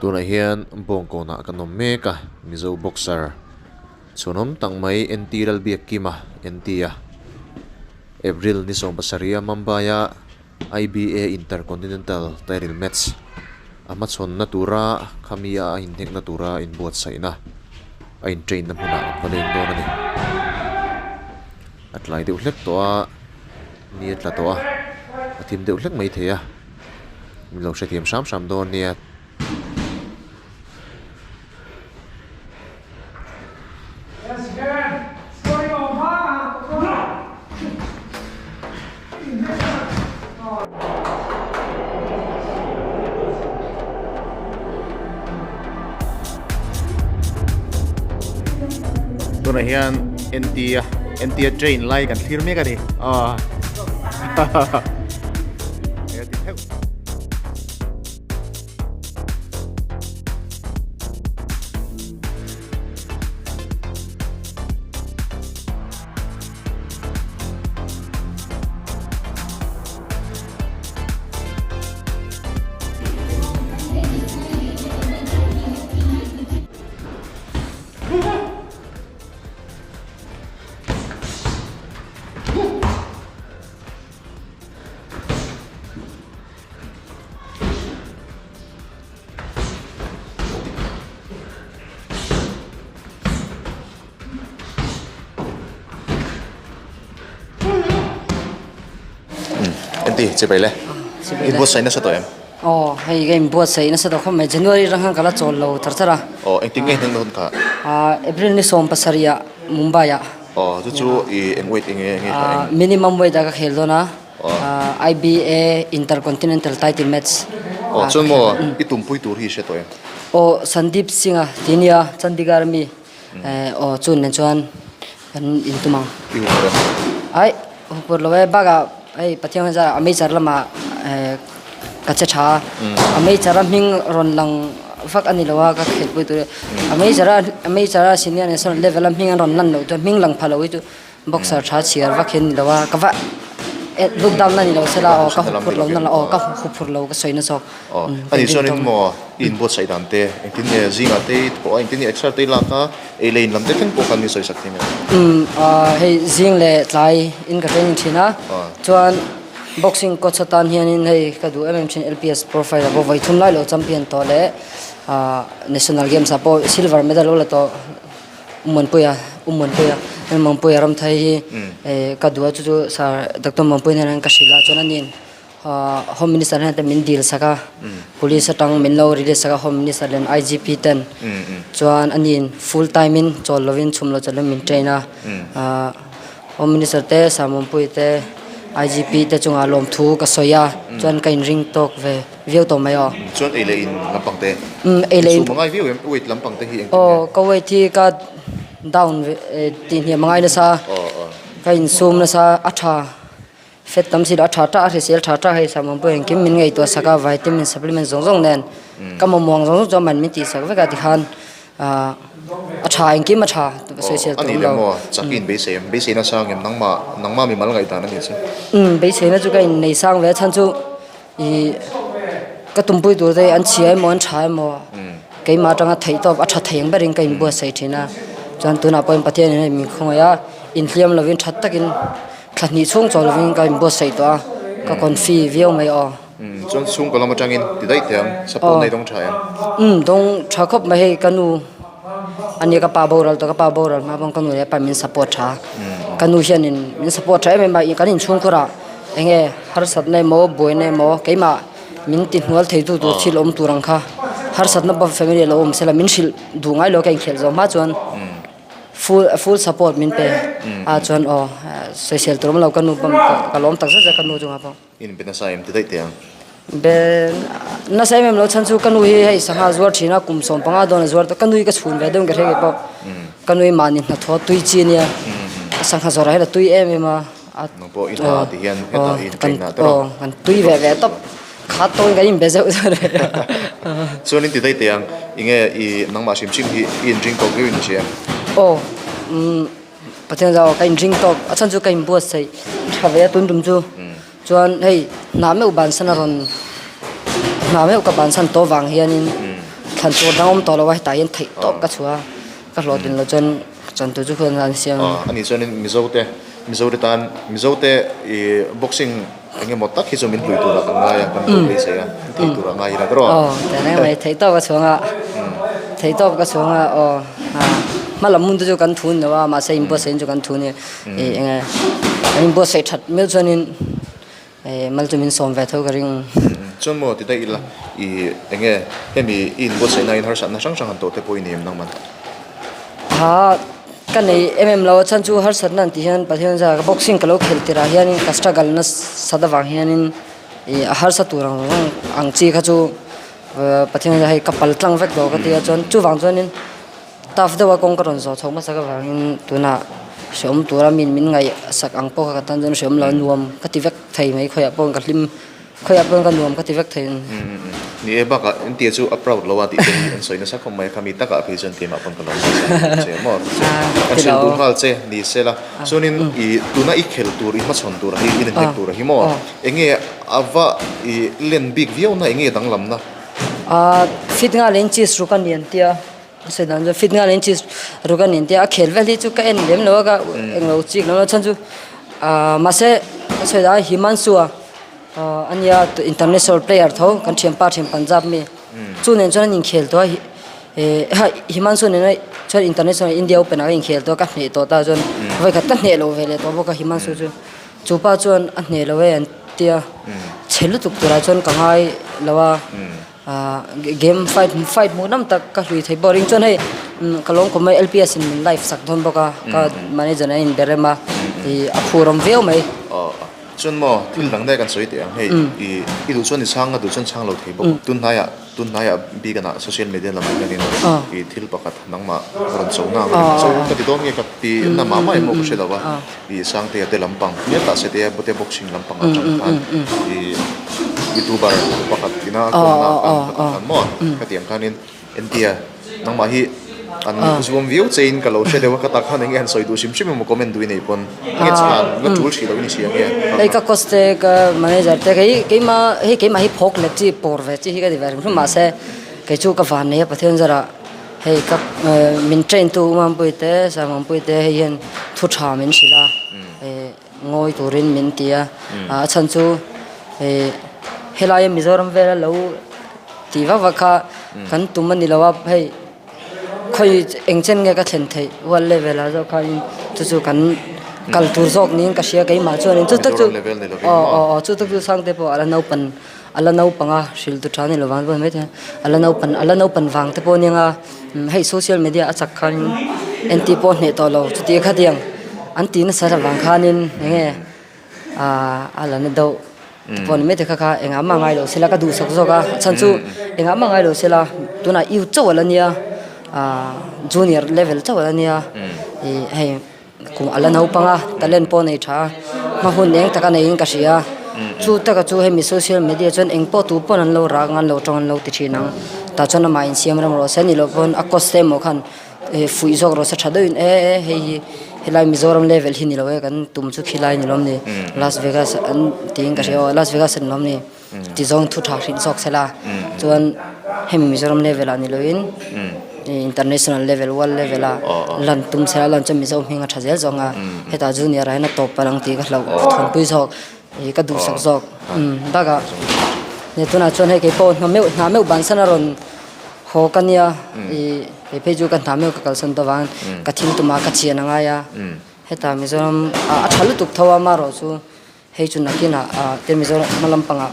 Tunah hian Bawngkawnah kan awm mek a, Mizo boxer chhuanawm tak mai NT Lalbiakkima NT a April ni 17 a Mumbai a IBA Intercontinental title match a hmachhawnna tura khami a inhnekna tura inbuatsaihna a in train na hmunah an va leng dawn a ni. A tlai deuh hlek tawh a, ni a tla tawh a, a thim deuh hlek maithei a. Min lo hrethiam hram hram dawn nia. Tunah hian NT a NT a train lai kan thlir mek a ni. Aw. Enti chibai le in buatsaih nasa tawh em? Aw hei ka in buatsaih nasa tawh khawp mai January atang khan ka la chawl lo char char a. Aw engtin nge hneng na hun kha? April ni 17 ah Mumbai ah. Aw chu chu i eng weight enge enge kha eng? Minimum weight a ka khel dawn a IBA Intercontinental title match. Aw chuan maw i tumpui tur hi i hre tawh em? Aw Sandeep Singh a ti nia Chandigarh ami aw chun nen chuan kan intum ang. I huphurh em? Ai huphurh lo e bakah hei Pathian hian zah amateur lamah ka che tha a amateur a hming rawn lang vak a ni lo a ka khelhpui tur hi amateur a amateur a senior national level a hming an rawn lan loh chuan hming lang pha lo hi chu boxer tha chhiar vak hi a ni lo a ka va look down a ni lo sela aw ka huphurh lo na aw ka huphurh lo ka sawi na zawk aw a ni chuan in maw i inbuatsaih dan te engtin nge zingah te i thawh a engtin nge exer te i lak a ei leh in lam te thleng pawh khan min sawi sak thei mai hei zing leh tlai in ka training thin a chuan. Boxing coach atan hianin hei ka duh em em thin LPS profile ah pawh vawi thum lai lo champion tawh leh ahh national games ah pawh silver medal lo la tawh Umanpuia Umanpuia Mampuia Ramthai hi eh ka duh a chu chu sir Doctor Mampuia nen hian ka hrilh a chuan aniin ahh home minister hian te min dil sak a police atang min lo release sak a home minister leh IGP ten chuan aniin full time in chawl lovin chhum lo chawl lovin min train a ahh. Home Minister te, Sir Mawmpuii te, IGP te chungah lawmthu ka sawi a, chuan ka inring tawk ve viau tawh mai aw. Chuan ei leh in lampang te? Umm ei leh in. Insum a ngai viau em? Weight lampang te hi engtin nge? Aw ka weight hi ka down ve tih hniam a ngai nasa a, ka insum nasa a tha fat tam si lo a tha tha a hrisel tha tha hei Sir Mawmpuii engkim min ngaihtuah sak a vitamin supplement zawng zawng nen ka mamawh ang zawng zawng chu aman min tihsak vek a tikhan A tha engkim a tha sawisel tur awm lo. Aw chak in beisei em? Beiseina sang em? Nangmah nangmah mimal ngaihdan a nih chu. Umm beiseina chu ka in nei sang ve a chhan chu ih ka tumpui tur te an chhia emaw an tha emaw keimah atanga theih tawp a tha thei ang berin ka inbuatsaih thin a chuan tunah pawhin Pathian in hei min khawngaih a inhliam lovin that takin thla hnih chhung chaw lovin ka inbuatsaih tawh a ka confi viau mai aw. Umm chuan chhungkaw lam atangin ti daih teh ang support nei dawng tha em? Umm dawng tha khawp mai hei ka nu ania ka pa boral tawh ka pa boral hma pawh ka nu leh pa min support tha ka nu hianin min support tha em em a kan inchhungkhur ah eng nge harsatna emaw buaina emaw keimah min ti hnual thei tu tur thil awm tur ang kha harsatna pawh family ah lo awm sela min hrilh duh ngai lo ka inkhelh zawh hma chuan. Full full support min pe a chuan aw sawisel tur awm lo ka nu pawh ka lawm tak zet zet ka nu chungah pawh. In be nasa em ti daih teh ang. Be nasa em em lo chhan chu ka nu hi hei sangha zuar thin a kum 15 dawn a zuar tawh ka nu hi ka chhun ve deuh ka hre ngei pawh ka nu hi mahni hnathawh tui chi a nia sangha zawrh ah hian a tui em em a Nang pawh i hna ti hian hetah i train ah tawh aw kan tui ve ve tawp khat tawngin kan inbe zeuh zeuh reng a. Chuan in ti daih teh ang enge i nangmah hrim hrim hi i inring tawk viau in hria em? Aw umm Pathian zau ka inring tawk a chhan chu ka inbuatsaih tha ve a tun tum chu chuan hei hna meuh bansan a rawn hna meuh ka bansan tawh vang hianin. Thlan tur dang awm tawh lo a, hetah hian theih tawp ka chhuah a, ka hlawhtlin loh chuan chantu chu khuan an siam. A nih chuanin Mizote, Mizote tan, Mizote ih boxing eng emaw tak hi chu min hlui turah kan ngai a, kan hlawh beisei a, theih turah ngai ila tawh. Aw, teh reng mai, theih tawp ka chhuang a, theih tawp ka chhuang a, aw hma lam hun te chu kan thu ni lo a, mahse inbuatsaih chu kan thu ni, ih eng nge an inbuatsaih that meuh chuanin. Mal chu min sawm ve tho ka ring. Chuan maw ti daih ila i enge hemi i inbuatsaihna in harsatna hrang hrang han tawh te pawh i nei em nang man? Ha ka nei em em lo a chhan chu harsatna an tih hian Pathian zah ka boxing ka lo khelh tirah hianin ka struggle nasat avang hianin ih a harsa tur ang ang ang chi kha chu Pathian zah hei ka pal tlang vek tawh ka ti a chuan chuvang chuanin Tough deuha kawng ka rawn zawh chho hmasa ka vangin tunah hreawm tura min min ngaihsak ang pawh kha ka tan chuan hreawm lo nuam ka ti vek thei mai khawiah pawh ka hlim khawiah pawh ka nuam ka ti vek thei a ni. Ni e bakah engtia chu a proud lo a tih te hi an sawi nasa khawp mai a khami takah phei chuan keimah pawn ka lo ngaihsak che maw ka hrilh duh nghal che ni sela chuanin i tuna i khel tur i hmachhawn tur hi i inhnek tur hi maw enge a va i len bik viau na enge danglamna? Fit nghal in cheese ruk a ni an tia. Sawi dan chu fit nghal in cheese ruk a ni tia a khel vel hi chu ka en lem lo a ka englo chik lem lo chhan chu ah mahse ka sawi dan Himanshu a ah ania international player tho kan thianpa thian Punjab mi chu nen chuan an inkhel tawh a eh Himanshu nena chuan international India open ah ka inkhel tawh a ka hneh tawh ta chuan vawikhat ka hneh lo ve leh tawh bawk a Himanshu chu chu pa chuan a hneh lo e an tia chhe lutuk turah chuan ka ngai lo a. Ahh game fight fight hmuh nawm tak ka hlui thei bawk ring chuan hei ka lawm khawp mai L P S in min live sak dawn bawk a ka manager a inbe rem a ih a phur awm viau mai. Aw chuan maw thil dang daih kan sawi teh ang hei ih i duh chuan i chhang a duh chuan chhang lo thei bawk tun hnaiah tun hnaiah bik anah social media lamah hianin ih thil pakhat nangmah rawn cho na ang cho ka ti dawn nge ka ti na mah mah emaw ka hre lo a ih Sangtea te lampang hmeltah se te Bute boxing lampang atang khan ih youtuber pakhat ina a kawmna ah khan ka ti khan maw ka tih ang khanin entia nangmah hi an zuam viau chein ka lo hre deuh a ka tak khan enge han sawi duh hrim hrim emaw comment duh i nei pawn enge chhan la tul hrih loh i ni si ang nge. Hei ka coach te ka manager te kei keimah hei keimah hi phawk let chi pawr ve chi hi ka ti ve hrim hrim mahse kei chu ka van nei a Pathian zarah Hei ka min train tu Umampui te Sangmampui te hei hian thu tha min hrilh a ngawi turin min ti a a chhan chu helaia Mizoram vela lo tih vak vak kha kan tum a ni lo a hei khawi eng chen nge ka thlen theih world level ah zawk khanin chu chu kan kal tur zawk niin ka hria keimah chuanin chu tak chu aw aw aw chu tak chu Sangte pawh a la naupang. A la naupang a, hrilh tu tha ni lo vang pawh ni maithei a, a la naupan a la naupan vang te pawh aniang a hei social media a chak khanin entir pawh a hneh tawh lo chuti khatiang an tih nasa avang khanin eng nge ah a la na deuh te pawh ni maithei kha kha engah mah ngai lo sela ka duhsak zawk a a chhan chu engah mah ngai lo sela tunah yu chauh a la nia ah junior level chauh a la nia ih hei. Kum a la naupang a, talent pawh nei tha a, hma hun eng taka neiin ka hria a, chu taka chu hemi social media chuan eng pawh tu pawn an lo rak ang an lo tawng an lo ti thin ang, tah chuan amah insiam rem rawh se ni loh pawn a cost te emaw khan fuih zawk rawh se tha deuhin e e hei hi helai Mizoram level hi ni lo e kan tum chu khilai ni lawm ni Las Vegas an tiin ka hria aw Las Vegas a ni lawm ni. Ti zawng thu tha hrilh zawk sela chuan hemi Mizoram level ah ni loin international level world level ah lan tum sela lan chuan Mizo hming a tha zel zawng a hetah junior ah hian a tawp palh ang tih ka hlauh thawnpui zawk ih ka duhsak zawk bakah tunah chuan hei keipawh hna meuh hna meuh bansan a rawn haw ka nia ih kei phei chu ka hna meuh ka kalsan tawh avangin ka thil tumah ka chian a ngai a hetah Mizoram ah a tha lutuk tho a amaherawh chu. Hei chu nakinah ah te Mizoram hma lampangah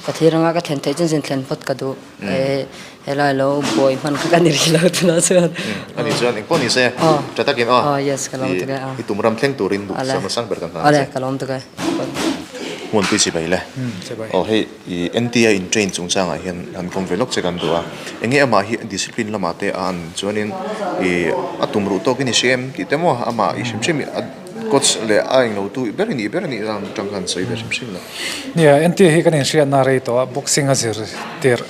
ka thlir anga ka thlen theih chin chin thlen phawt ka duh e helai lo buai hman kha ka ni rih lo tunah chuan. Ani chuan engpawh ni se tha takin aw aw yes ka lawm tuk e i tum ram thleng turin duh sawmna sang ber kan hlan a che. Ka lawm tuk e. Hmunpui chibai le. Aw hei i NTA in train chungchangah hian han kawm ve lawk che kan duh a enge amah hi discipline lamah te a an chuanin i a tum ruh tawkin i hria em tih te maw amah i hrim hrim a Coach leh a englo tu ber i nih ber a nih zan atang khan sawi ve hrim hrim lo. Nia, NT hi kan inhriatna rei tawh a, boxing a zir tirh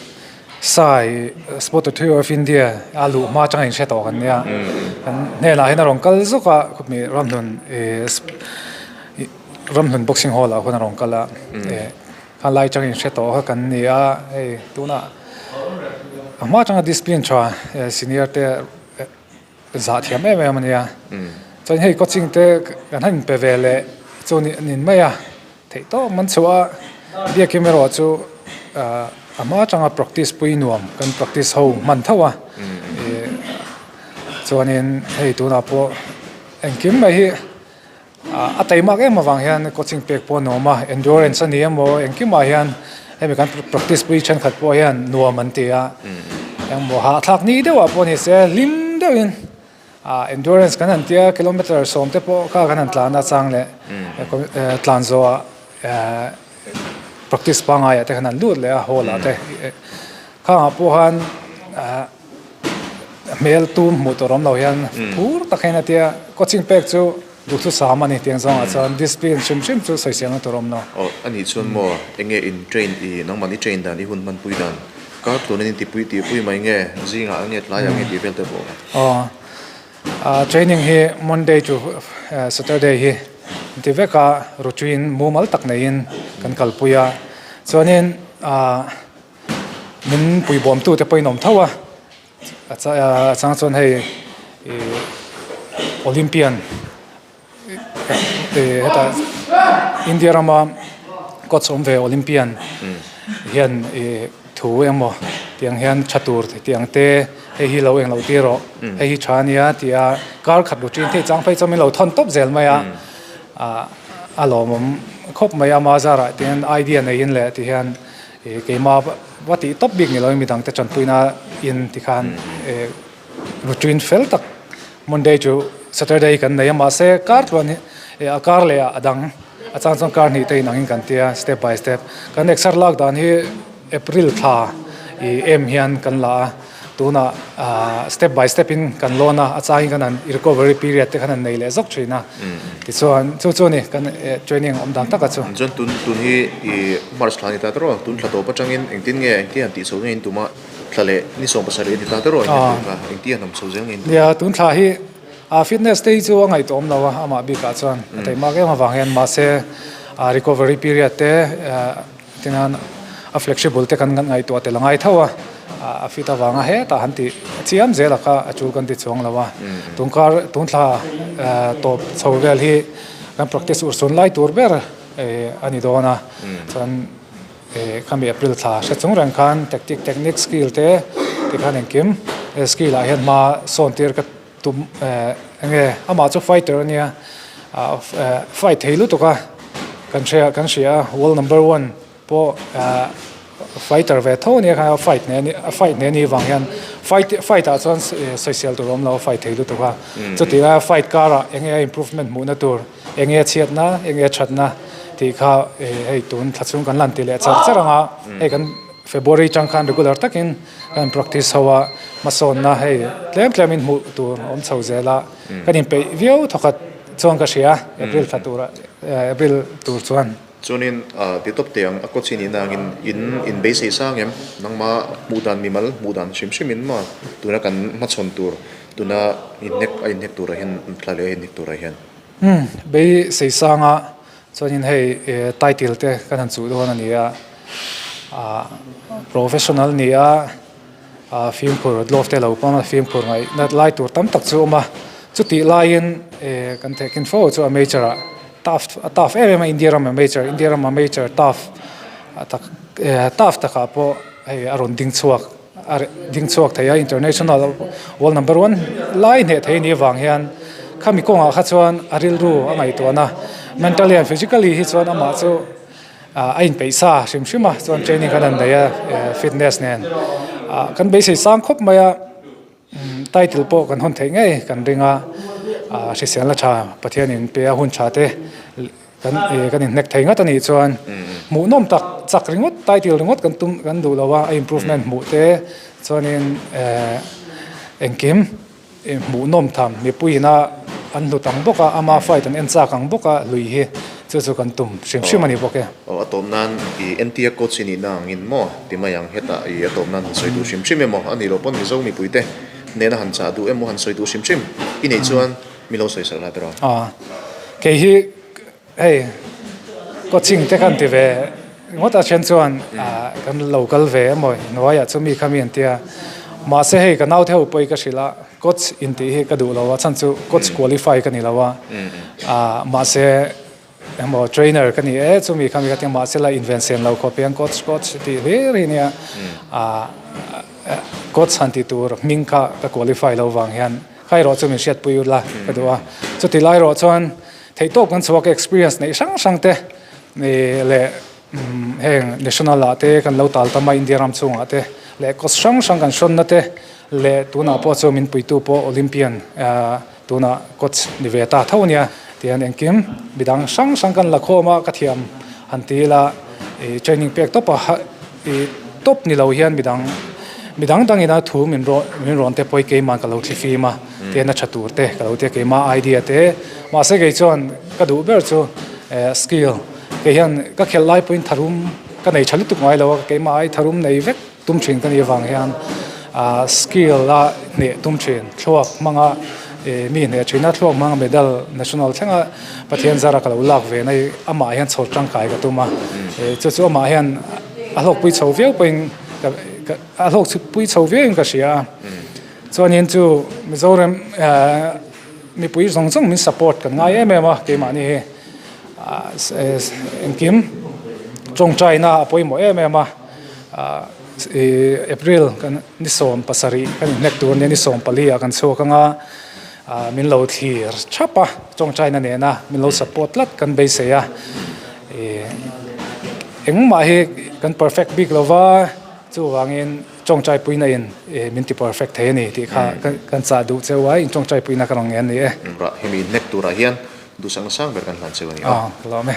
sai Sport Authority of India a luh hma atanga inhre tawh kan nia. Kan hnenah hian a rawn kal zuk a, khawpmi Ramhlun Ramhlun boxing hall ah khuan a rawn kal a, khan lai atanga inhre tawh kha kan ni a, hei tunah. hma atanga discipline tha senior te zah thiam em em a nia. Chuan hei coaching te kan han inpe ve leh chu nin mai a, theih tawp man chhuah a, biakim erawh chu a hma atanga practice pui nuam kan practice ho hman tho a, chuanin hei tunah pawh engkim mai hi A taimak em avang hian coaching pek pawh a nuam a, endurance a ni emaw engkimah hian hemi kan practice pui thenkhat pawh hian nuam an ti a, engmaw hahthlak ni deuhah pawh ni se hlim deuhin endurance kan han tia kilometre sawm te pawh kha kan han tlan a chang leh tlan zawhah practice pangaiah te khan an lut leh a hall ah te khangah pawh khan. Hmel tum hmuh tur awm lo hian phur tak hian a tia coaching pek chu duhthusam a ni tiang zawngah chuan discipline hrim hrim chu sawiselna tur awm lo. Aw a nih chuan maw enge in train i nangmahni train dan i hun hmanpui dan kar tluan in tipui tihpui mai nge zingah nge tlaiah nge tih vel te pawh. Aw training hi Monday to Saturday hi ti vek a routine mumal tak neiin kan kalpui a chuanin ah. Min puibawmtu te pawhin awm tho a, a chang chuan hei ih Olympian hetah India rama coach awm ve Olympian hian ih thu emaw tiang hian tha tur tiang te hei hi lo englo tir rawh hei hi tha ania tia kar khat routine te chang phei chuan min lo thawn tawp zel mai a a lawmawm khawp mai a ama zarah tihian idea neiin leh tihian. Ih keimah va tih tawp bik ni loin midangte tanpuina in tikhan ih routine fel tak Monday to Saturday kan nei a mahse kar chuan ih a kar leh ah a dang a chang chuan kar hnih te inang in kan tia step by step kan exer lak dan hi April thla ih em hian kan la a tunah ah step by step in kan lawn a a changin kan han recovery period te khan han nei leh zawk thin a tichuan chu chu a ni kan training awm dan taka chu. Chuan tun tun hi ih March thla a ni ta tawh a tun thla tawp atangin engtin nge engtin han tih chho nge in tum a thla leh ni 17 a ni ta tawh a engtin kha engtin han awm chho zel nge in tum. Nia tun thla hi ah fitness te hi chu a ngaihtuah awm lo a amah bikah chuan a teimak em avang hian mahse ah recovery period te ah Tinan a flexible te kan ngaihtuah tel a ngai tho a, a fit avanga hetah han tih chiam zel a kha a tul kan ti chuang lo a. Tun kar tun thla tawp chho vel hi kan practice urhsun lai tur ber a ni dawn a, chuan khami April thla hre chung reng khan tactic technique skill te tikhan engkim skill ah hian hma sawn tir ka tum enge amah chu fighter ania fight thei lutuk a kan hria kan hria a world number one pawh fighter ve tho ania khan a fight hneh a fight hneh anih vang hian fight fight ah chuan sawisel tur a awm lo a fight thei lutuk a chutih laia fight karah enge a improvement hmuhna tur enge a chhiatna enge a thatna tih kha hei tun thla chhung kan lan ti leh char char anga hei kan February tang khan regular takin kan practice ho a, hmasawnna hei tlem tlemin hmuh tur a awm chho zel a, kan inpeih viau thawkhat chuan ka hria April thla turah April tur chuan. Chuanin ti tawp teh ang a coach hi nihna angin in inbeisei sang em? Nangma hmuh dan mimal hmuh dan hrim hrimin maw tuna kan hmachhawn tur tuna inhnek a inhnek turah hian thla leh a inhnek turah hian. Umm beisei sanga Chuanin hei title te kan han chuh dawn a ni a, ah professional ni a, ah fimkhur glove te lo pawm a fimkhur ngaih nat lai tur tam tak chu a awm a, chutih laiin eh kan thehkhin fo chu a major ah tough a tough em em a India rama major India rama major tough tak eh tough takah pawh hei a rawn ding chhuak. A ding chhuak thei a, international world number one lai hneh thei anih avang hian khami kawngah kha chuan a rilru a ngaihtuahna mentally and physically hi chuan amah chu a inpeih sa hrim hrim a, chuan training khan an nei a fitness nen kan beisei sang khawp mai a, title pawh kan hawn theih ngei kan ring a, hriselna tha Pathianin pe a hun tha te. Kan eh kan inhnek thei ngat a nih chuan hmuhnawm tak chak ringawt title ringawt kan tum kan duh lo a, a improvement hmuh te chuanin eh engkim hmuhnawm tham mipui ina an hlut ang bawk a, ama fight an en chak ang bawk a lui hi chu chu kan tum hrim hrim a ni bawk e. Aw a tawp nan i NTA coach i nihna angin maw ti mai ang hetah i a tawp nan han sawi duh hrim hrim emaw a nih loh pawn Mizo mipuite nena han chah duh emaw han sawi duh hrim hrim i neih chuan Mi lo sawi sak la tiraw? Aw, kei hi hei coaching te khan ti ve Ngawt a then chuan kan lo kal ve emaw hnuaiah chu mi kha mi an tia. Mahse hei ka naute ho pawh hi ka hrilh a, coach intih hi ka duh lo a, chhan chu coach qualify ka ni lo a. Mahse emaw trainer ka ni e chu mi kha mi ka tia mahse la inven sen lo khawp hian coach coach tih hlir hi nia. Coach han tih tur hming kha ka qualify lo vang hian kha erawh chu min hriatpui ula ka duh a. Chuti lai erawh chuan theihtawp kan chhuak experience neih hrang hrang te leh heng national ah te kan lo tal tam a India ram chhungah te leh coach hrang hrang kan hrawnna te leh tunah pawh chu min puitu pawh Olympian tunah coach ni ve ta tho ania tihian engkim midang hrang hrang kan la khawm a ka thiam han ti ila ih training pek tawp a ih tawp ni lo hian midang midang dangin a thu min rawn min rawn te pawh hi keimah ka lo thlifim a tihian a tha tur te ka lo tia keimah idea te mahse kei chuan ka duh ber chu eh skill kei hian ka khelh lai pawhin tharum ka nei tha lutuk ngai lo a keimah ai tharum nei vek tum thin ka nih avang hian ah skill a hneh tum thin thluak hmanga ih mi hneh thin a thluak hmanga medal national thlenga Pathian zara ka lo lak ve na hi amah hian chhawr tangkai ka tum a ih chu chu amah hian a hlawkpui chho viau pawhin ka ka a hlawkpui chho viauin ka hria a chuanin chu Mizoram ah mipui zawng zawng min support kan ngai em em a keimahni hi ah engkim tawngtaina a pawimawh em em a. April kan ni 17 kan inhnek tur ania ni 14 ah kan chhuak anga min lo thlir thap a tawngtaina nena min lo support tlat kan beisei a engmah hi kan perfect bik lova chuvangin tawngtai puina in min ti perfect thei a ni tih kha kan chah duh cheu a in tawngtai puina ka rawn ngen a ni e. Hemi inhnek turah hian duhsakna sang ber kan hlan cheu a ni a. Aw ka lawm e.